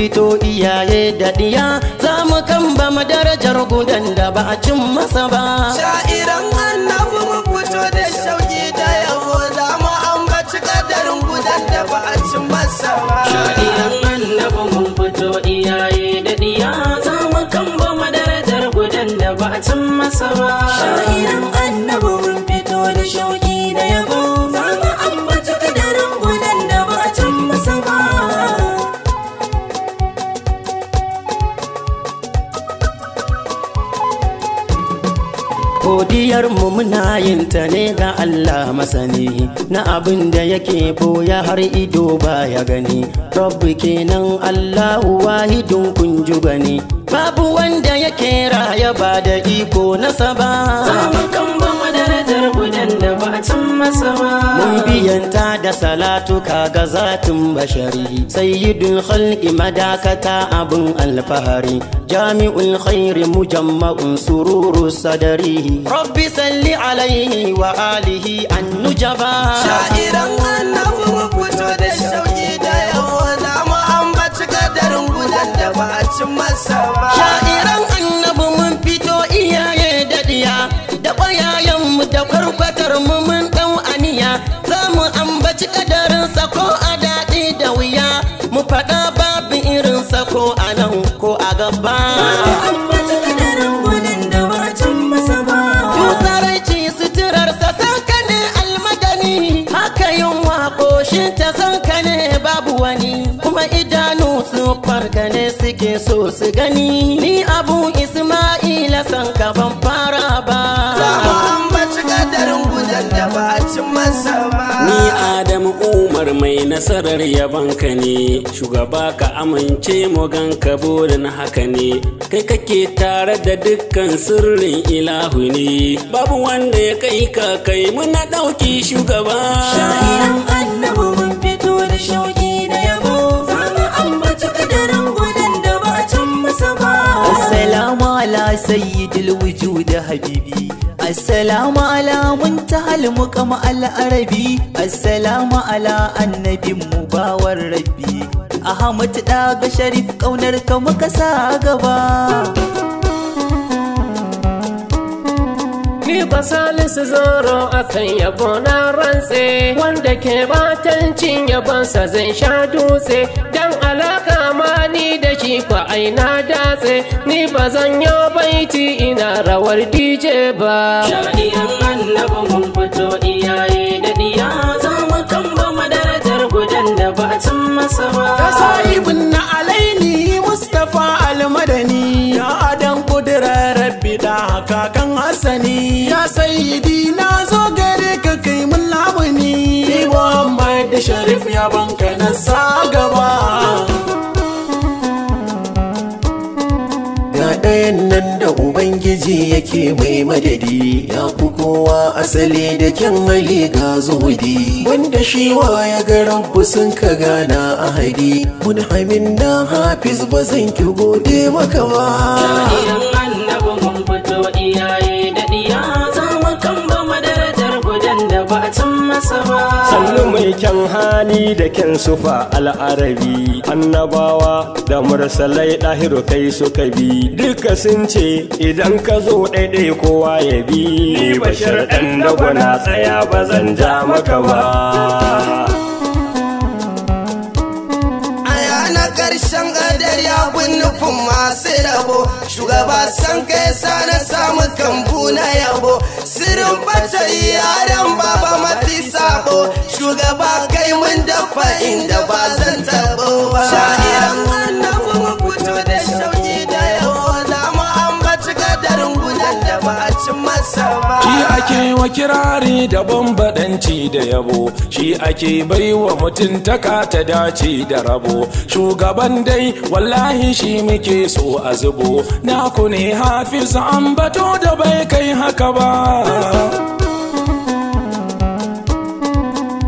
fito iyaye da diya, za mu kamba darajar gudan da ba a cin masa ba. Sha'iran annabi mun fito da shauki da yabo, za mu ambaci kadarin gudan da ba a cin masa ba. Sha'iran annabi mun fito iyaye da diya, za mu kamba darajar gudan da ba a cin masa ba. Sha'iran annabi mun fito da shauki da yabo, za mu ambaci kadarin gudan da ba a cin masa ba. Godiyar mu muna yin ta ne ga Allah masani, na abin da yake boya har ido baya gani. Rabbi kenan Allahu wahidun kun ji gani, babu wanda yake raya ba da iko nasa ba. Za mu kamba darajar gudan da ba a cin masa ba. Mun biyanta da salatu kaga zatin bashari, sayyidul khalqi madakata abun alfahari, jami'ul khairi mujamma'un sururu sadari. Rabbi salli alaihi wa alihi annujaba. Sha'iran annabi mun fito da shauki da yabo, za mu ambaci kadarin gudan da ba a cin masa ba. Sha'iran annabi mun fito iyaye da diya, da ƙwayayenmu da kwarkwatar mu mun ɗau aniya, za mu ambaci kadarinsa ko a daɗi da wuya, mu faɗa babu irinsa ko a nan ko a gaba. Ambaci kadarin gudan da ba a cin masa ba. Tutsaraici suturarsa sanka ne almadani, haka yin waƙoshin ta sanka ne babu wani, kuma idanu su farka ne suke so su gani. Ni Abu Ismaila sanka ban fara ba. Za mu ambaci kadarin gudan da ba a cin masa ba. Ni Adamu Umar mai nasarar yabanka ne, shugaba ka amince mu ganka burin haka ne, kai kake tare da dukkan sirrin ilahu ne, babu wanda ya kai ka kai muna ɗauki shugaba. Sha'iran annabi mun fito da shauki da yabo, za mu ambaci kadarin gudan da ba a cin masa ba. Assalamu ala sayyidil wujud habibi, assalamu ala muntahal muqam al arabi, assalamu ala annabin mubawar rabbi, Ahmad daga Sharif kaunar ka muka sa gaba. Ni ba Salisu Zoro akan yabo na rantse, wanda ke batancin yabonsa zai sha dutse, dan alaka ma ni da shi kwa aina datse, ni ba zan yo baiti ina rawar DJ ba. Sha'iran annabi mun fito iyaye da diya, za mu kamba darajar gudan da ba a cin masa ba. Ta sahibin na alaini Mustapha almadani, ya adan kudirar rabbi da kakan Hassani, ya sayyidi na zo gare ka kai mun lamuni, ni Muhammad Sharif ya banka na sa gaba. Ga ɗayan nan da Ubangiji yake mai madadi, ya fi kowa asali da kyan hali ga zuhudi, wanda shi wa ya ga rabbu sun ka gana ahadi, munhamin na hafiz ba zan ki gode maka ba. Sha'iran annabi mun fito iyaye da diya, za mu kamba darajar gudan da ba a cin masa ba. Sannu mai kyan hali da kyan sufa al'arabi, annabawa da mursalai ɗahiru kai suka bi, duka sun ce idan ka zo ɗaiɗai kowa ya bi. Ni Bashir ɗan dagwana tsaya ba zan ja maka ba. Na ƙarshen ƙadar ya bin nufin masu rabo, shugaba san kai sa na samu kambu na yabo, sirrin bata yaran baba mafi sabo, shugaba kai mun dafa inda ba zan tabo ba. Sha'iran annabi mun fito da shauki da yabo, za mu ambaci kadarin gudan da ba a cin masa ba. Shi ake wa kirari da bambadanci da yabo, shi ake baiwa mutuntaka ta dace da rabo, shugaban dai wallahi shi muke so a zubo, naku ne Hafiz ambato da bai kai haka ba.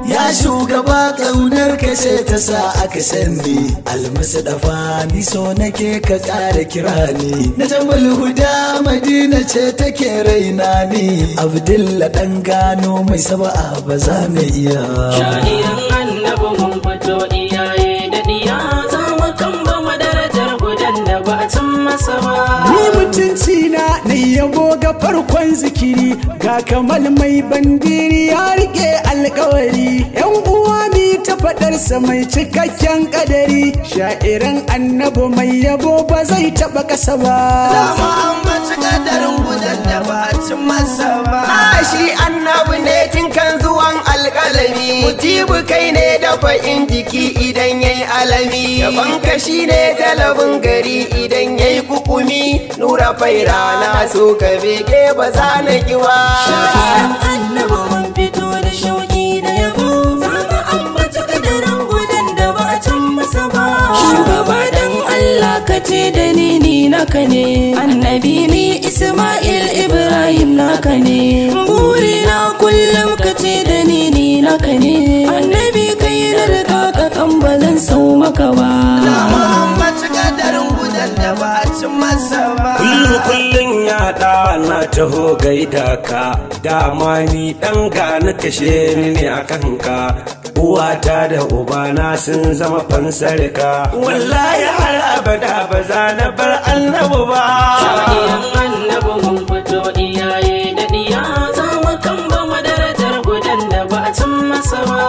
Ya shugaba ƙaunar ka ce ta sa aka sani, almusdafa ni so nake ka ƙara kira ni, na jambal huda Madina ce take raina ni, Abdullah ɗan gano mai saba'a ba za mu iya. Sha'iran annabi mun fito iyaye da diya, za mu kamba a cin masa ba. Ni mutunci na na yabo ga farkon zikiri, ga kamal mai bandiri ya rike alkawari. Yan uwa mi ta faɗarsa mai cikakken kadari, sha'iran annabi mai yabo ba zai taɓa ƙasa ba. Dama an maci kadarin gudan da ba a cin masa ba. Shi annabi ne tun kan zuwan alƙalami, mujibu kai ne dafa in jiki idan yayi alami, yaban ka shi ne talabin gari idan yayi kukumi, nura faira na so ka bege ba za na ki ba. Sha'iran annabi mun fito da shauki da yabo, za mu ambaci kadarin gudan da ba a cin masa ba. Shugaba dan Allah ka ce da ni ni naka ne, annabi ni Ismail Ibrahim naka ne, burina kullum ka ce da ni ni naka ne, annabi kai na riga ka kan ba zan sau maka ba. Dama an maci kadarin gudan da ba a cin masa ba. Kullum kullum ya na taho gaida ka, dama ni ɗan gani kashe ni ne a kanka. Uwata da ubana sun zama fansar ka, wallahi har abada ba za na bar annabi ba. Sha'iran annabi mun fito iyaye da diya, za mu kamba madarajar gudan da ba a cin masa ba.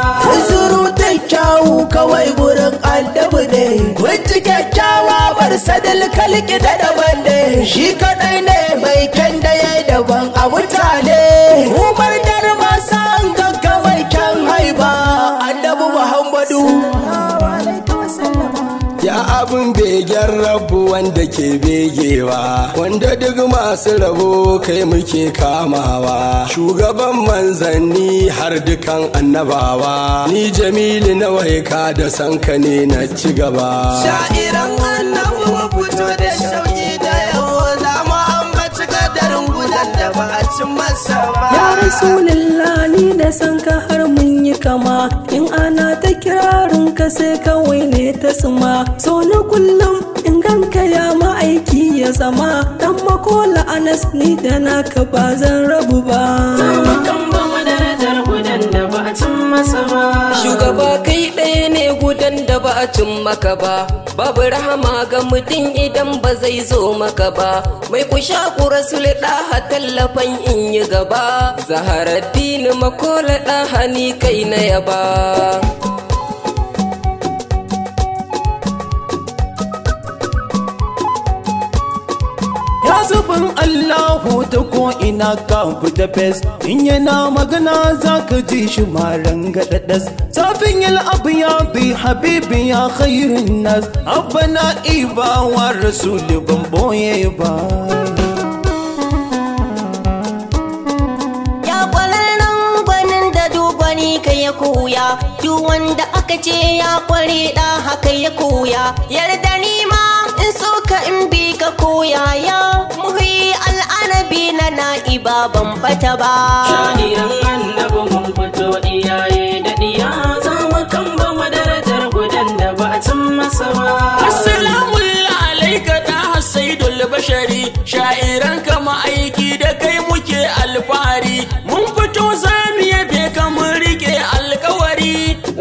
Zuru ta kyawu kawai gurin annabi ne, kunci kyakkyawa bar sadal kalki da daban ne, shi kadai ne mai kyan da ya daban a mutane. Umar darma san ganka mai kyan haiba, annabi Muhammadu. Ya abin begen rabu wanda ke begewa, wanda duk masu rabo kai muke kamawa, shugaban manzanni har dukan annabawa, ni Jamilu na waika da sanka ne na ci gaba. Sha'iran annabi mu fito da shauki da yabo, za mu ambaci kadarin gudan da ba a cin masa ba. Ya Rasulullah ni da san ka har mun yi kama, in ana ta kirarin ka sai kawai ne ta suma, so na kullum in ganka ya ma'aiki ya zama, dan makola Anas ni da naka ba zan rabu ba. Za mu kamba madarajar gudan da ba a cin masa ba. Shugaba kai ɗaya ne gudan da ba a cin maka ba, babu rahama ga mutum idan ba zai zo maka ba, mai kusha ku rasul ɗaha tallafan in yi gaba, Zaharaddin makola ɗaha ni kai na yaba. Ya zubin Allahu ta ko'ina ka fita fes, in yana magana za ka ji shi maran gaɗaɗas. Safin yal abu ya bi habibi ya khairin nas, abba na ibawa rasulu ban boye ba. Ya kwararren gwanin da dubani kai ya koya, duk wanda aka ce ya kware da haka ya koya, yarda ni ma in so ka in bi ka koya ya muhi al'arabi na na'iba ban bata ba. Sha'iran annabi mun fito iyaye da diya, za mu kamba madarajar gudan da ba a cin masa ba. Assalamu alaika da saidul bashari, sha'iran kama aiki da kai muke alfahari, mun fito za mu yabe ka mun rike alkawari,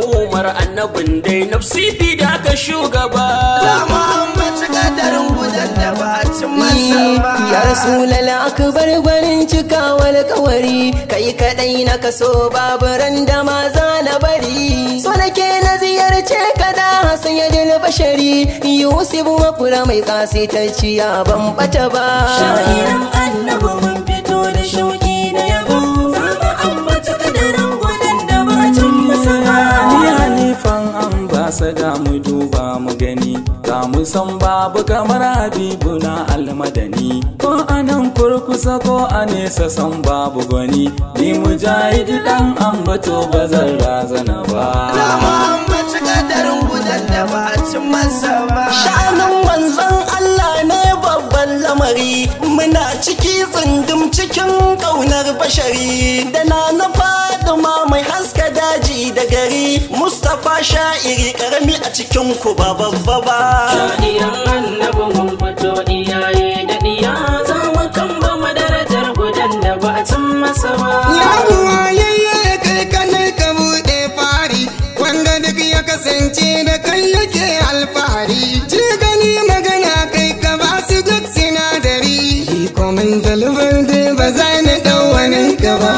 Umar annabin dai nafsi da ka shugaba. Dama an maci kadarin gudan da ba a cin masa ba. Ya Rasulal akbar gwanin cikawa alkawari, kai kadai na kaso babu ran da ma za na bari, so nake na ziyarce ka da sayyidul bashari, Yusuf makura mai kasitacciya ban bata ba. Sha'iran annabi mun fito da shauki da yabo, za mu ambaci kadarin gudan da ba a cin masa ba. Ni halifan ambasada mu duba mu gani, za mu san babu kamar Habibu na almadani, ko anan kurkusa ko a nesa san babu gwani, ni mujahidi dan ambato ba zan razana ba. Dama an maci kadarin gudan da ba a cin masa ba. Sha'anin manzon Allah ne babban lamari, muna ciki tsundum cikin ƙaunar bashari, da na na Fadima mai haska daji da gari, Mustapha sha'iri karami a cikin ku ba babba ba. Sha'iran annabi mun fito iyaye da diya, za mu kamba madarajar gudan da ba a cin masa ba. Ya buwayayye kai kanai ka buɗe fari, wanda duk ya kasance da kai yake alfahari, ji gani magana kai ka ba Kanzalbar ba za na ɗau wani ka ba.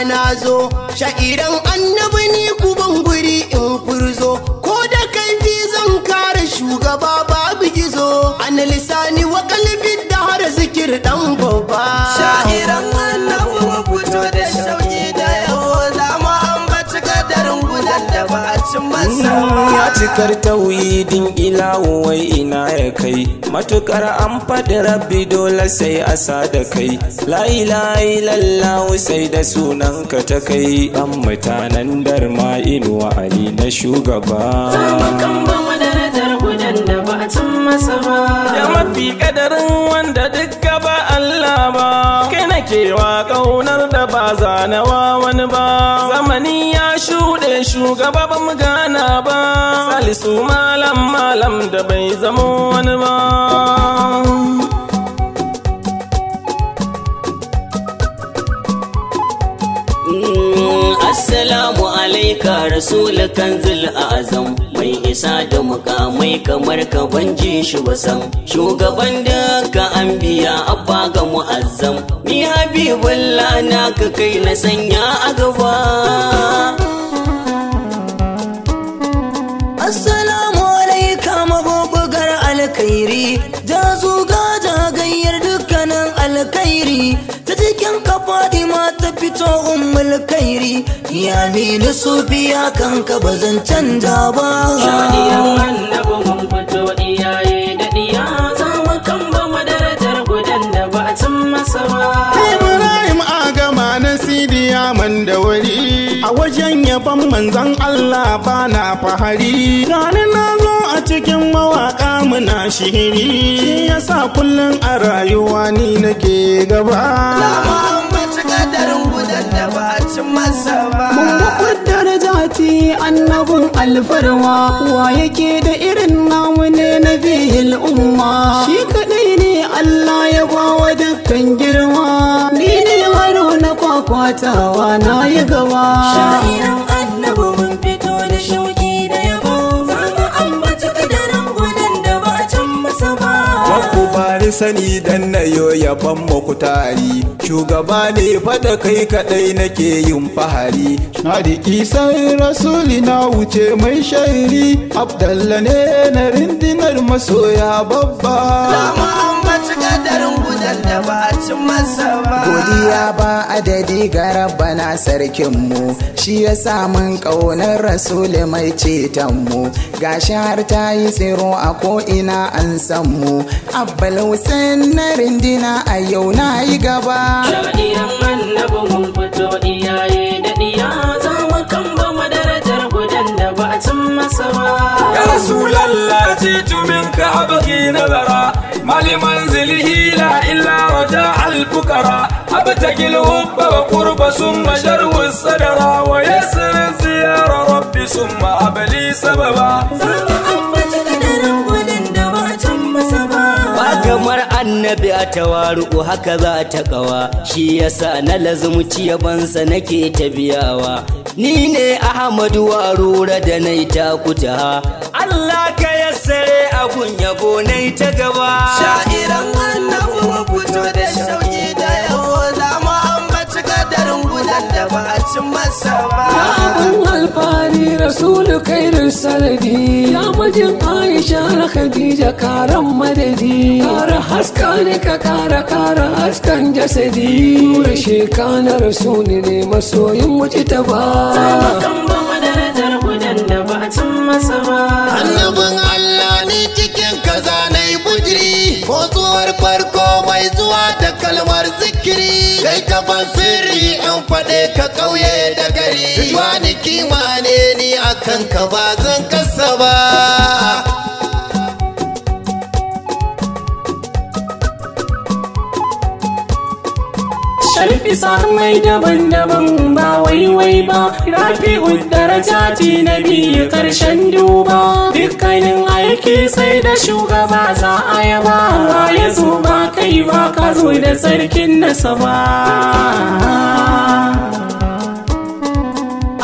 Na zo sha'iran annabi ni kuban guri in furzo, ko da kaifi zan kare shugaba babu gizo, ana lisani wa kalbi da har zikir dan babba. Sha'iran annabi mu fito da shauki da yawo, za mu ambaci kadarin gudan da ba a cin masa. Ya cikar tauhidin ilahu wai ina ya kai, matukar an faɗi rabbi dole sai a sa da kai, la ilaha illallah sai da sunan ka ta kai, dan mutanen darma inuwa ali na shugaba. Kan ba mu darajar gudan da ba a cin masa ba. Ya mafi kadarin wanda duk ba Allah ba, kai nake wa kaunar da ba zanawa wani ba. Zamani ya shuɗe shugaba ba mu gana ba, salisu malam malam da bai zamo wani ba. Assalamu alaika rasul kanzil azam, mai isa da mukamai kamar ka ban ji shi basan, shugaban duka anbiya abba ga mu'azzam, ni habibullah na ka kai na sanya a gaba. Assalamu alaika mabubugar alkhairi, jazuga jagayyar dukkanin alkhairi, ta cikin ka Fatima ta fito ummul khairi, ya mini sufiya kanka ba zan canja ba. Sha'iran annabi mun fito iyaye da diya, za mu kan ba mu darajar gudan da ba a cin masa ba. Ibrahim agama na sidiya man da wuri, a wajen yaban manzon Allah ba na fahari, gani na zo a cikin mawaka muna shiri, shi yasa kullum a rayuwa ni nake gaba. Mun bakwai darajati annabin alfarma, wa yake da irin namu ne na bihil umma, shi kadai ne Allah ya bawa dukkan girma, ni ne haro na kwakwatawa na yi gaba. Sha'iran annabi mun fito da shauki da yabo, za mu ambaci kadarin gudan da ba a can masa ba. Ku bani sani dan na yo yaban muku tari, shugaba ne fada kai kadai nake yin fahari. Na riƙi san rasuli na wuce mai shari, Abdalla ne na rindinar masoya babba. Za mu ambaci kadarin gudan da ba a cin masa ba. Godiya ba adadi ga Rabbana sarkinmu, shi ya sa mun ƙaunar rasuli mai cetonmu, gashi har ta yi tsiro a ko'ina an san mu, Abbal Hussein na rindina a yau na yi gaba. Sha'iran annabi mun fito iyaye da diya, za mu kan ba mu darajar gudan da ba a cin masa ba. Ya Rasulallah jitu minka abghi nazara, mali manzilihi la illa raja al-fuqara, abtagi al-hubba wa qurba summa sharwu sadara, wa yassir ziyara rabbi summa abli sababa. Za mu ambaci kadarin gudan da ba a cin masa ba. Ba kamar annabi a tawaru'u haka za ta kawa, shi yasa na lazumci yabansa nake ta biyawa, ni ne Ahmadu Warura da nai takuta, Allah ka yassare abun yabo nai ta gaba. Sha'iran annabi mu fito da shauki da yabo, za mu ambaci kadarin gudan da ba a cin masa ba. Abun alfahari rasulu kairin sanadi, ya mijin Aisha na Khadija karan madadi, kara haska ne ka kara kara haskan jasadi, nura sheka na rasuli ne masoyin muci ta ba. Kan ba mu darajar gudan da ba a cin masa ba. Annabin Allah ni cikin kaza na yi bujiri, motsuwar farko mai zuwa da kalmar zikiri, kai ka ban sirri in faɗe ka ƙauye da gari, wani kima ne ni akan ka ba zan kasa ba. Sharfi mai daban-daban ba waiwai ba, rafi'ud darajati na biyu karshen duba, dukkanin aiki sai da shugaba za a yaba, wa ya zo ba kai ba ka zo da sarkin nasaba.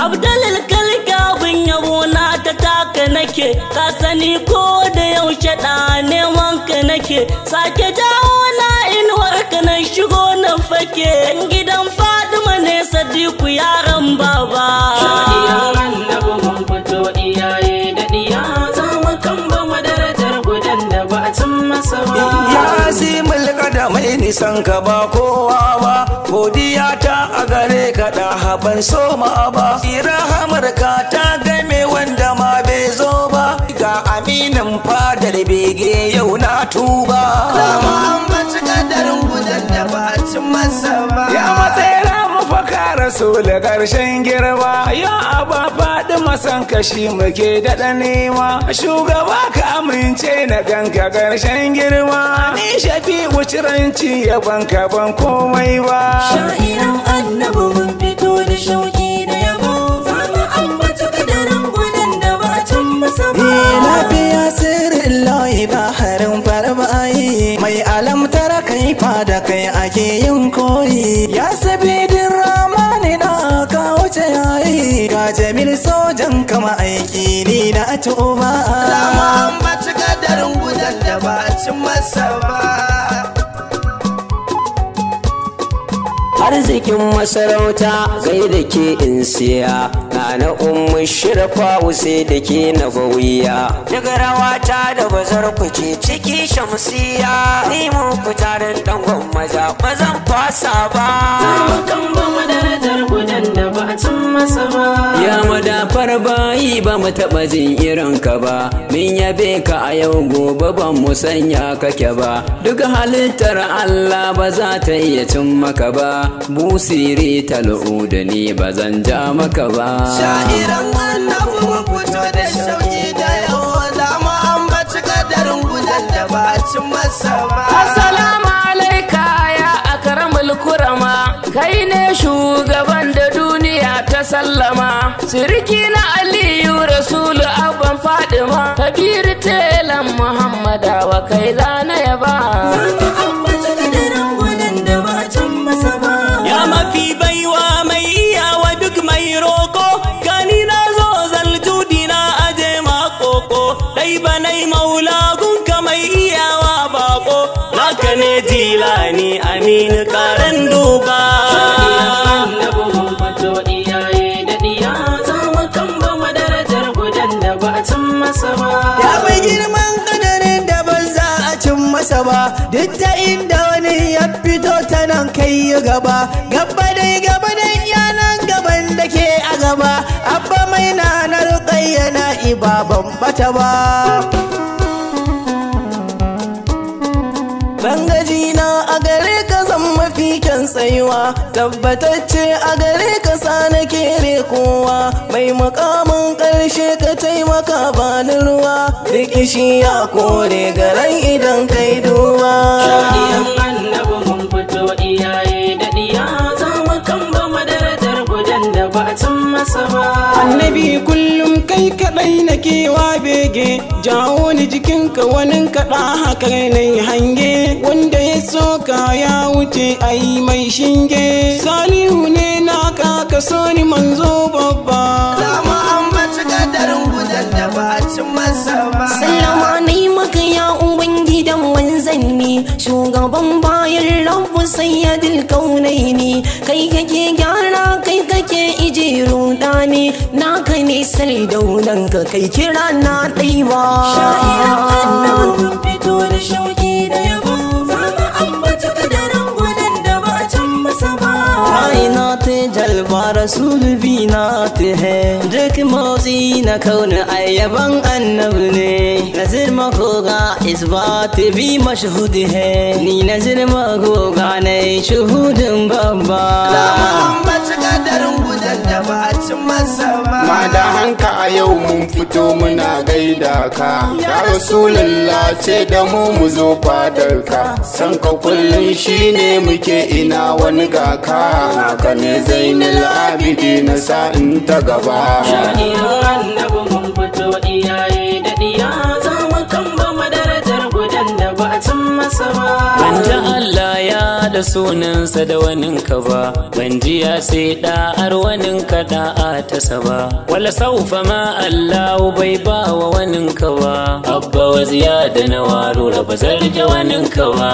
Abdalal kalka abin yabo na ta taka na nake, ka sani ko da yaushe da neman ka nake. Sake jawo na inuwar ka na shigo na fake, dan gidan Fatima ne Sadiku yaran baba. Sha'iran annabi mun fito iyaye da diya, za mu kamba madarajar gudan da ba a cin masa ba. Ya azimul kadamai nisan ka ba kowa ba, godiya ta a gare ka da haban soma ba. Rahamar ka ta game wanda ma bai zo ba, ga aminin fadar bege yau na tuba. Dama an baci kadarin gudan da ba a cin masa ba. Ya matsayira mafaka rasul karshen girma, ya aba faɗi masan kashi muke daɗa nema. Shugaba ka amince na ganka karshen girma, ni shafi wuciranci ya banka ban komai ba. Sha'iran annabi mun fito da shauki da yabo, za mu ambata kadarin gudan da ba a cin masa ba. Lafiya sirrin layi baharin farbayi, mai alamtar kai fada kai ake yin koyi. Ya sabidin ramani na ka wuce yayi, ga jamil sojan kama aiki ni na tuba. Dama an baci kadarin gudan da ba a cin masa ba. Arzikin masarauta gai da ke in siya, na na ummu shirfa wuse da ke na bawiya. Daga rawata da bazar kuce ciki shamsiya, ni mun fitarin dangon maza ba zan fasa ba. Za mu kamba madarajar gudan da ba a cin masa ba. Ya madafar bayi ba mu taɓa jin irin ka ba, min yabe ka a yau gobe ban mu sanya kake ba. Duk halittar Allah ba za ta iya cin maka ba, busiri tal'u da ni ba zan ja maka ba. Sha'iran annabi mun fito da shauki da yawo, dama an baci kadarin gudan da ba a cin masa ba. Assalamu alaika ya akramul kurama, kai ne shugaban da duniya ta sallama. Siriki na Aliyu Rasulu abban Fadima, Kabiru telan Muhammadawa kai zana yaba. Za mu ambata kadarin gudan da ba a cin masa ba. Ya mafi baiwa mai iyawa duk mai roko, gani na zo zaljudi na aje makoko, dai banai maula gunka mai iyawa bako, naka ne jilani aminu karan duba. Sha'iran annabi mun fito iyaye da diya, za mu kamba madarajar gudan da ba a cin masa ba. Ya mai girman kadarin da ban za a cin masa ba, duk ta inda wani ya fito ta nan kai yi gaba. Gaba dai gaba dai yanan gaban da ke a gaba, abba mai na na ruƙayyana ibaban bata ba. Bangaji na a gare ka zan mafi kyan tsayuwa, tabbatacce a gare ka sa na kere kowa, mai mukamin ƙarshe ka taimaka bani ruwa, rikishi ya kore garan idan kai duba. Sha'iran annabi mun fito iyaye da diya, za mu kamba madarajar gudan da ba a cin masa ba. Annabi kullum kai kaɗai nake wa bege, jawo ni jikinka wani kaɗa haka nai hange, wanda ya soka ya wuce ai mai shinge. Salihu ne naka ka so ni manzo babba. Dama an baci kadarin gudan da ba a cin masa ba. Sallama nai maka ya Ubangidan manzanni, shugaban bayan rabu sayyadil kaunaini, kai kake gyara kai kake ije rudani, naka ne sardaunan ka kai kira na ɗaiwa. Sha'iran annabi mun fito da shauki da yabo, za mu ambata kadarin gudan da ba a cin masa ba. कायनात जलवा रसूल भी नात है, duk motsi na kauna ayyaban annabi ne. Nazir magoga is baat भी मशहूद है, ni nazir magoga ne shuhudin babba. Dama an baci kadarin gudan da ba a cin masa ba. Ma da hanka a yau mun fito muna gaida ka, ya Rasulallah ce da mu mu zo fadarka, san ka kullum shine muke ina wani gaka, haka ne Zainul Abidi na sa'in ta gaba. Sha'iran annabi mun fito iyaye da diya, za mu kamba madarajar gudan da ba a cin masa ba. Banja Allah ya haɗa sunansa da waninka ba, ban ji ya sai da'ar waninka da'a ta saba. Wala saufa ma Allahu bai ba wa waninka ba, abba wa ziyada na warura ba zan rike waninka ba.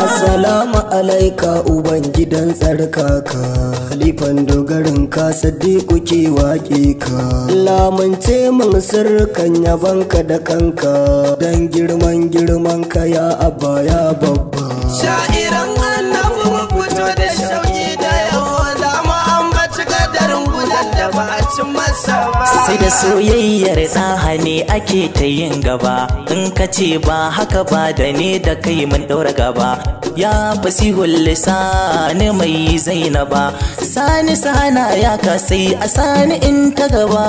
Assalamu alaika uban gidan tsarkaka, Khalifan dogarin ka Sadiku ke waƙe ka. Lamunce mun sirrukan yabanka da kanka, dan girman girman ka ya abba ya babba. Sha'iran annabi mun fito da shauki da yawa, da mu ambaci kadarin gudan da ba a cin masa ba. Sai da soyayyar ɗaha ne ake ta yin gaba, in ka ce ba haka ba da ne da kai mun ɗaura gaba. Ya fasihul lisani mai zainaba, sani sana ya kasai a sani in ta gaba.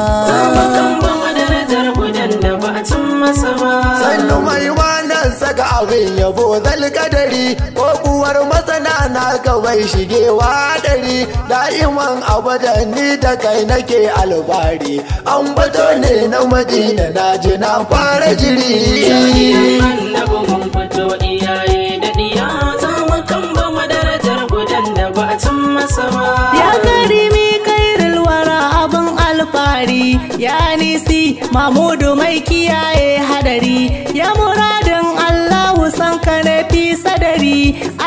Sannu mai wannan saka abin yabo zalkadari, ko kuwar masana na kawai shigewa dari, da'iman abadan ni da kai nake albari, an bato ne na Madina na ji na fara jiri. Annabi mun fito iyaye da diya, za mu kamba madarajar gudan da ba a cin masa ba. Ya karimi kairul wara abin alfari, ya nisi Mahmudu mai kiyaye hadari, ya muradin Allahu san ka ne fi sadari,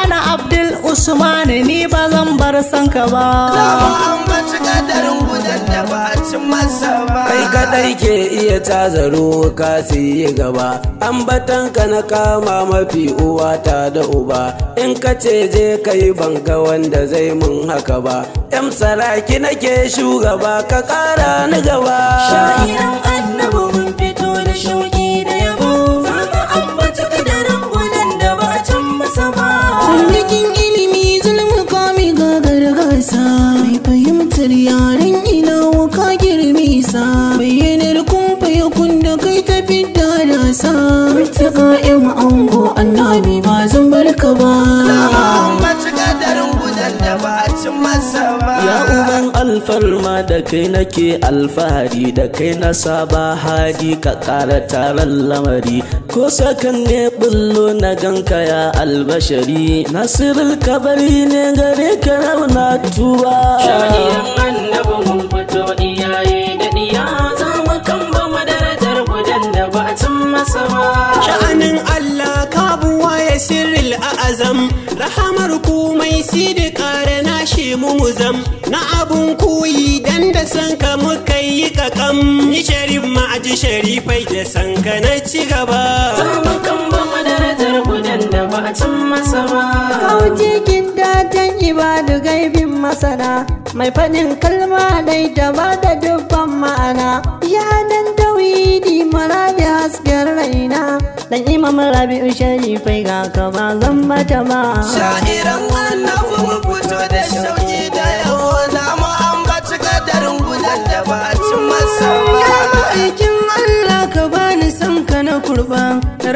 ana Abdul Usman ni ba zan bar san ka ba. Za mu ambaci kadarin gudan da ba a cin masa ba. Kai kadai ke iya tazaro ka siye gaba, ambatanka na kama mafi uwa ta da uba, in ka ce je kai banka wanda zai mun haka ba. Yan saraki nake shugaba ka kara ni gaba. Sha'iran annabi mun fito da shauki da yabo, za mu ambaci kadarin gudan da ba a can masa ba. Kullikin ilimi zulmi kami gagar gasa, mai fahimtar yaren ina wuka girmisa, bayyanar kumfa ya kunda kai tafi da rasa. Murtaka yan ango annabi ba zan barka ba. Za mu ambaci kadarin gudan da ba a cin masa ba. Ya uban alfarma da kai nake alfahari, da kai na saba hadi ka ƙara taron lamari, ko sakan ne bullo na ganka ya albashari, nasirul kabari ne gare ka rauna tuba. Sha'iran annabi mun fito iyaye da diya, za mu kamba madarajar gudan da ba a cin masa ba. Sha'anin Allah kabuwa ya sirril a'azam, rahamar ku mai sidi ƙara nashi mu muzam, na abun koyi dan da sanka muka yi kakam, ni sharif ma'aji sharifai da sanka na ci gaba. Za mu kamba madarajar gudan da ba a cin masa ba. Kauce gidajen ibadu gaibin masana, mai faɗin kalma dai da ba da dubban ma'ana. Ya dan tawidi marabi hasken raina, dan imam rabi'u sharifai ga ka ba zan mata ba. Sha'iran annabi mun fito da shauki da yawa, za mu ambaci kadarin gudan da ba a cin masa ba. Ya ma'aikin Allah ka bani san ka na kurba,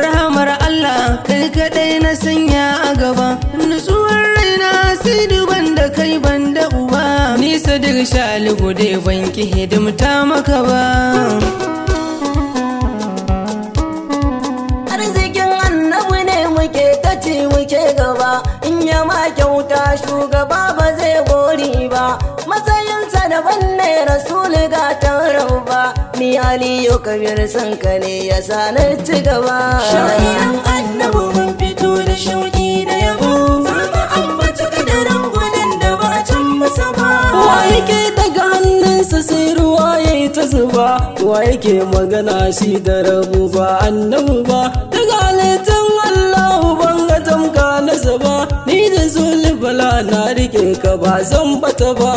rahamar Allah kai kadai na sanya a gaba, nutsuwar raina sai duban da kai ban da uba, ni Sadiq Shalihu dai ban ki hidimta maka ba. Arzikin annabi ne muke ta ce muke gaba, in ya ma kyauta shugaba ba zai gori ba, matsayinsa daban ne rasulu gatan rauba, ni Aliyu Kabir sanka ne ya sanar ci gaba. Sha'iran annabi mun fito da shauki da yabo, za mu ambaci kadarin gudan da ba a can masa ba. Wa yake daga hannunsa sai ruwa ya yi ta zuba, wa yake magana shi da rabu ba annabu ba, daga halittan Allahu ban ga tamka na zaba, ni da zulubala na rike ka ba zan bata ba.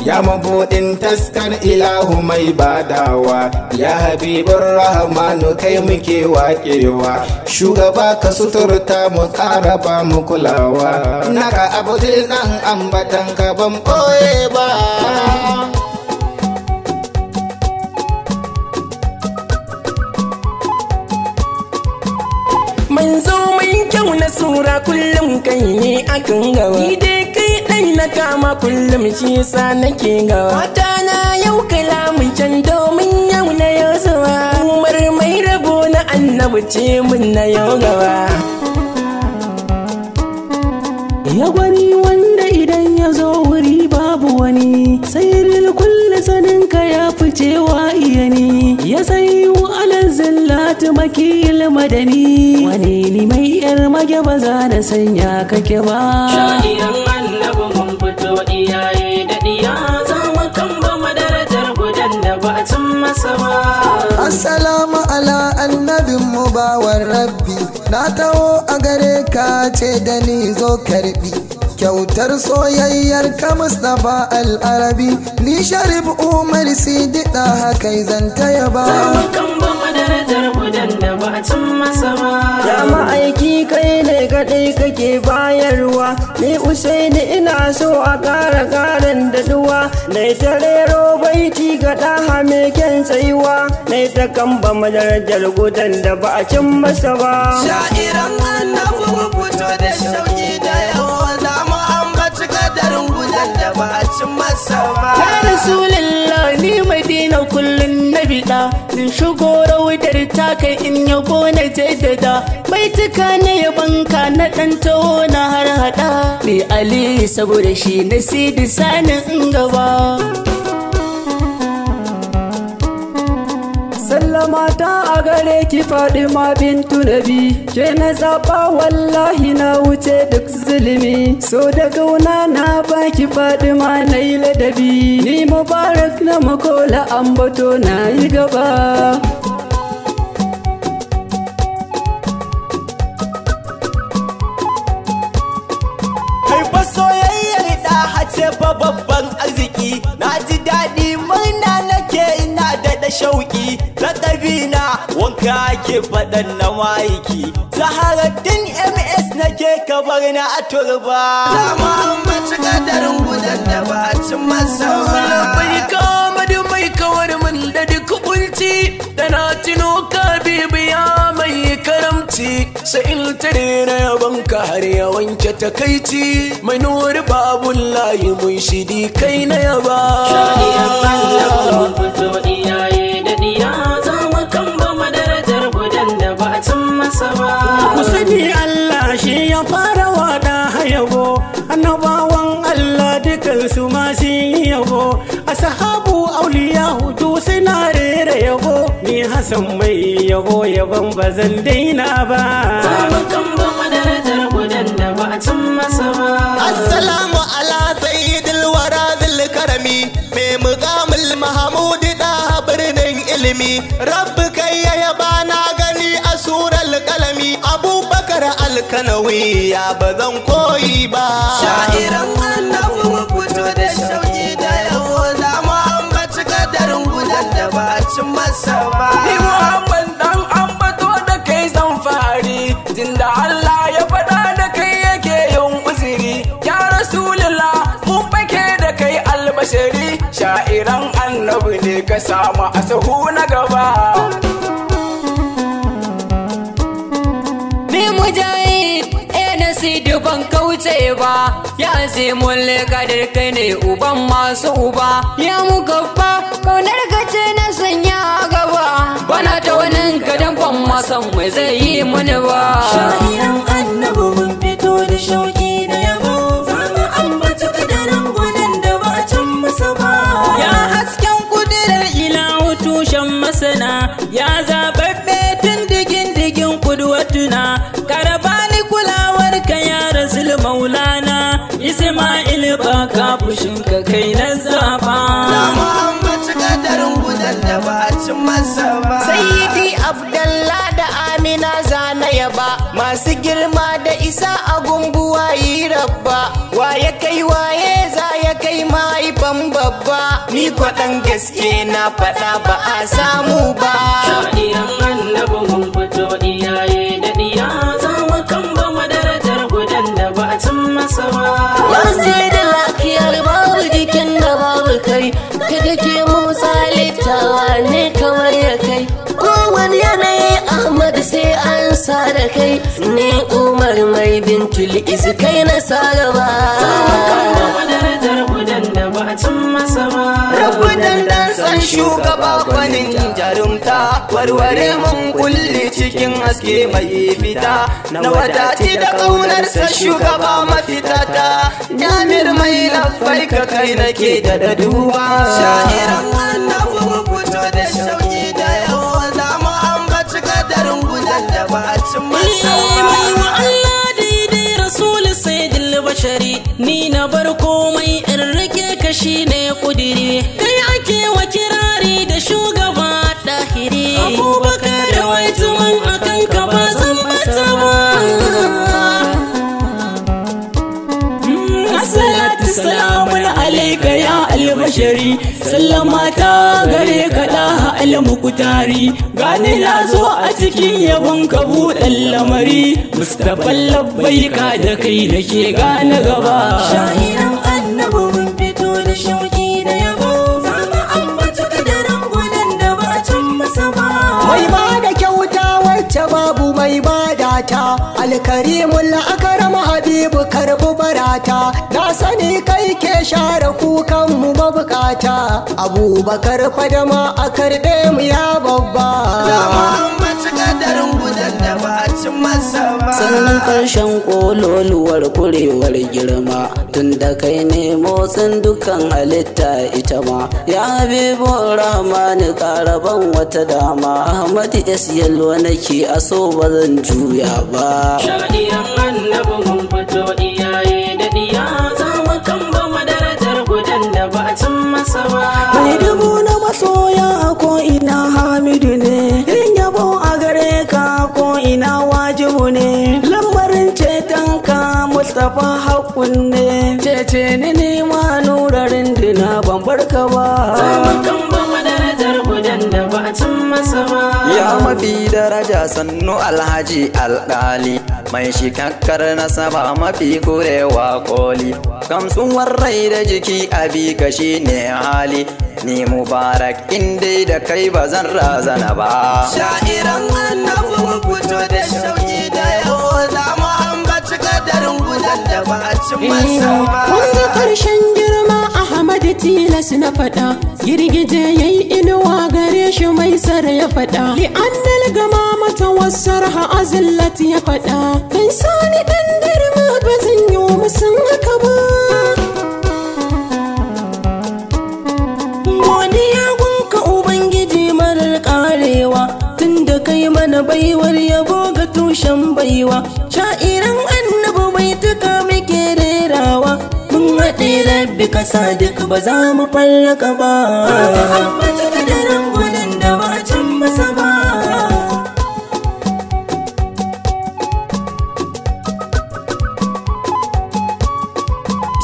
Ya mabuɗin taskar ilahu mai badawa, ya habibin rahmanu kai muke waƙewa, shugaba ka suturta mu ƙara ba mu kulawa, naka abudin nan ambatan ka ban ɓoye ba. Manzo mai kyau na sura kullum kai ne akan gaba, ni dai kai dai na kama kullum shi yasa nake gawa. Fata na yau kalamun can domin yau na yau zuwa. Kofar mai rabo na annabi ce mun na yau gaba. Ya gwani wanda idan ya zo wuri babu wani, sai kulle saninka ya ficewa iya ni. Ya sayi alal zillatu makil madani, wani ni mai yar mage ba za na sanya kake ba. Sha'iran annabi mun fito iyaye da diya, za mu kamba madarajar gudan da ba a cin masa ba. Assalamu ala annabin mu bawan rabbi, na taho a gare ka ce da ni zo karbi kyautar soyayyar ka Mustapha al-Arabi, ni Sharif Umar Sidi da kai zanta yaba. Ya ma'aiki kai ne kaɗai kake bayarwa, ni Usaini ina so a ƙara ƙarin daɗuwa, na ta rero baiti ga ɗaha mai kyan tsayuwa, na ta kamba madarajar gudan da ba a cin masa ba. Sha'iran annabi mun fito da shauki da yawa, za mu ambaci kadarin gudan da ba a cin masa ba. Ya Rasulallah ni Madina kullum na biɗa, in shigo raudar taka in yabo na jaddada, baituka na yabanka na ɗan taho na har haɗa, ni Ali saboda shi na sidi sanin in gaba. Sallama ta a gare ki Fadima bintu Nabi, ke na zaɓa wallahi na wuce duk zulumi, so da kauna na baki Fadima na yi ladabi, ni Mubarak na makola ambato na yi gaba. Haifa soyayyar da hace fa babban arziki, na ji daɗi murna nake ina daɗa shauƙi, na wanka ake faɗan na ma'aiki, Zaharaddin MS nake kabar na a turba. Za mu ambaci kadarin gudan da ba a cin masa ba. Bai kama da mai kawar min da duk kunci, da na tuno ka bibiya mai karamci, sai in tare na yaban ka har ya wanke takaici, mai nuri babun layi mun shidi kai na yaba. Sha'iran annabi mun fito iyaye da diya, za mu kamba madarajar gudan da ba a cin masa ba. Ku sani Allah shi ya fara wada yabo, annabawan Allah dukansu ma sun yi yabo, ashabu auliya hudu suna rera yabo, ni Hassan mai yabo yabon ba zan daina ba. Za mu kamba madarajar gudan da ba a cin masa ba. Assalamu ala sayyidil wara bil karami, mai muqamul mahmud da birnin ilimi, rabbi kai ya yaba na gani a surar kalami, Abubakar alkanawi ya ba zan koyi ba. Sha'iran annabi mun fito da shauki da yabo, za mu ambaci kadarin gudan da ba a cin masa ba. Ni Muhammad dan ambato da kai zan fari, tunda Allah ya faɗa da kai yake yin uzuri, ya Rasulullah mun fake da kai albashari, sha'iran annabi ne ka samu a sahu na gaba. Ni Mujahid Sidi ban kauce ba, ya azimul kadir kai ne uban masu uba, ya mugabba kaunar ka ce na sanya gaba, bana ta wani kadan ban masan mai zai yi mani ba. Sha'iran annabi mun fito da shauki da yabo, za mu ambaci kadarin gudan da ba a cin masa ba. Ya hasken kudirar ilahu tushen masana, ya zababbe tun digin digin kudwatuna, karabani kulawar ka ya Rasul Maulana, Isma'il ba ka fushin ka kai na zaba. Za mu ambaci kadarin gudan da ba a cin masa ba. Sayyidi Abdallah da Amina zana yaba, masu girma da isa a gunguwa yi rabba, waye kai waye za ya kai mahaifan babba, ni kwaɗan gaske na faɗa ba a samu ba. Sha'iran annabi mun fito iyaye da diya, za mu kamba madarajar gudan da ba a cin masa ba. Wasu da lafiyar babu jikin da babu kai, ka kake motsa littawa ne kamar ya kai. Kowane yanayi Ahmad sai an sa da kai, ni Umar mai bintul izu kai na sa gaba. Rabu dandan san shugaba gwanin jarumta, Warware mun kulli cikin haske mai fita. Na wadati da ƙaunarsa shugaba mafitata. Yamir mai lafai ka kai nake da daduwa. Sha'iran annabi mu fito da shauki da yawa, za mu ambaci kadarin gudan da ba a cin masa ba. Mai wa Allah daidai Rasul Sayyidul Bashari, ni na bar komai in rike ka shine kudiri. Kai ake wa kirari da shugaba dahiri. Abubakar da waituman akan ka ba zan bata ba. Assalatu salamun alaika ya albashari, sallama ta gare ka da almukutari. Gani na zo a cikin yabon ka buɗan lamari, Mustapha labbaika da kai nake gane gaba. Sha'iran annabi mun fito da shauki da yabo, za mu ambaci kadarin gudan da ba a cin masa ba. Mai ba da kyauta wacce babu mai bada ta, alkarimul akram habibu karbu barata. Na sani kai ke share kukan mu mabukata, Abubakar fadama a karbe mu ya babba. Za mu ambaci kadarin gudan da ba a cin masa ba. Sannan karshen kololuwar kurewar girma, tun da kai ne motsin dukkan halitta ita ma. Ya habibu rahmani karaban wata dama, Ahmad S Yalwa nake aso ba zan juya ba. Sha'iran annabi mun fito iyaye da diya, za mu kamba madarajar gudan da ba a cin masa ba. Mai dubu na masoya ko ina Hamidu ne, yin yabo a gare ka ko ina wajibu ne. Lambarin ceton ka Mustapha haƙun ne, cece ni nema nurarin dina ban barka ba. Za mu kamba madarajar gudan da ba a cin masa ba. Ya mafi daraja sannu alhaji alƙali, mai shikakkar nasaba mafi kurewa koli. Gamsuwar rai da jiki abi ka shi ne hali, ni mubarak in dai da kai ba zan razana ba. Sha'iran annabi mu fito da shauki da yawa, za mu ambaci kadarin gudan da ba a cin masa ba. Kun ga ƙarshen girma Ahmad tilas na faɗa, girgije yayi inuwa gare shi mai sara ya faɗa. Li'annal gama mata wasar ha'azillat ya faɗa. Kan sani ɗan girma ba zan yi musun haka ba. Godiya gunka Ubangiji marar karewa, tunda kai mana baiwar yabo ga tushen baiwa. Sha'iran annabi bai tuka muke rerawa, mun haɗe rabbi kasa duk ba za mu fallaka ba. Ambata kadarin gudun da ba a cin masa ba.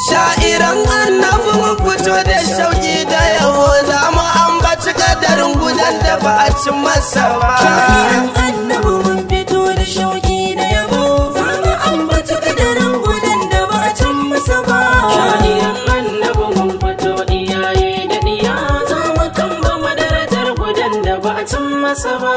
Sha'iran annabi mu fito da shauki da yawo, za mu ambaci kadarin gudan da ba a cin masa ba. Sha'iran annabi mun fito da shauki da yabo, za mu ambaci kadarin gudan da ba a cin masa ba. Sha'iran annabi mun fito iyaye da diya, za mu kamba madarajar gudan da ba a cin masa ba.